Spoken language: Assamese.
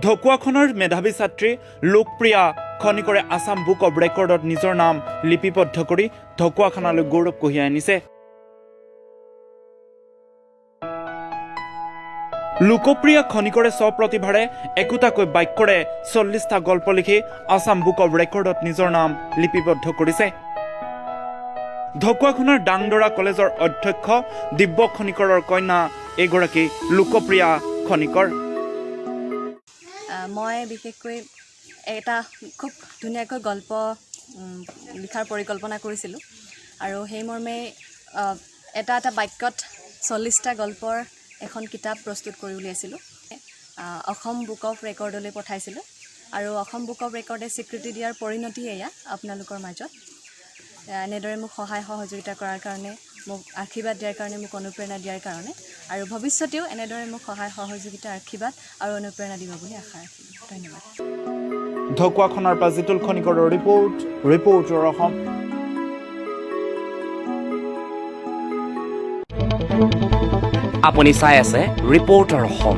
ঢকুৱাখনাৰ মেধাৱী ছাত্ৰী লোকপ্ৰিয়া খনিকৰে আছাম বুক অৱ ৰেকৰ্ডত নিজৰ নাম লিপিবদ্ধ কৰি ঢকুৱাখানালৈ গৌৰৱ কঢ়িয়াই আনিছে। লোকপ্ৰিয়া খনিকৰে স্বপ্ৰতিভাৰে একোটাকৈ বাক্যৰে 40টা গল্প লিখি আছাম বুক অৱ ৰেকৰ্ডত নিজৰ নাম লিপিবদ্ধ কৰিছে। ঢকুৱাখনাৰ ডাংডৰা কলেজৰ অধ্যক্ষ দিব্য খনিকৰৰ কন্যা এইগৰাকী লোকপ্ৰিয়া খনিকৰ। মই বিশেষকৈ এটা খুব ধুনীয়াকৈ গল্প লিখাৰ পৰিকল্পনা কৰিছিলোঁ আৰু সেই মৰ্মে এটা এটা বাক্যত 40টা গল্পৰ এখন কিতাপ প্ৰস্তুত কৰি উলিয়াইছিলোঁ। অসম বুক অফ ৰেকৰ্ডলৈ পঠাইছিলোঁ আৰু অসম বুক অফ ৰেকৰ্ডে স্বীকৃতি দিয়াৰ পৰিণতি এয়া আপোনালোকৰ মাজত। এনেদৰে মোক সহায় সহযোগিতা কৰাৰ কাৰণে, মোক আশীৰ্বাদ দিয়াৰ কাৰণে, মোক অনুপ্ৰেৰণা দিয়াৰ কাৰণে আৰু ভৱিষ্যতেও এনেদৰে মোক সহায় সহযোগিতা, আশীৰ্বাদ আৰু অনুপ্ৰেৰণা দিব বুলি আশা ৰাখিলোঁ। ধন্যবাদ। ঢকুৱাখনাৰ পৰা জিতুল খনিকৰৰ ৰিপৰ্ট, ৰিপৰ্টাৰ অসম। আপুনি চাই আছে ৰিপৰ্টাৰ অসম।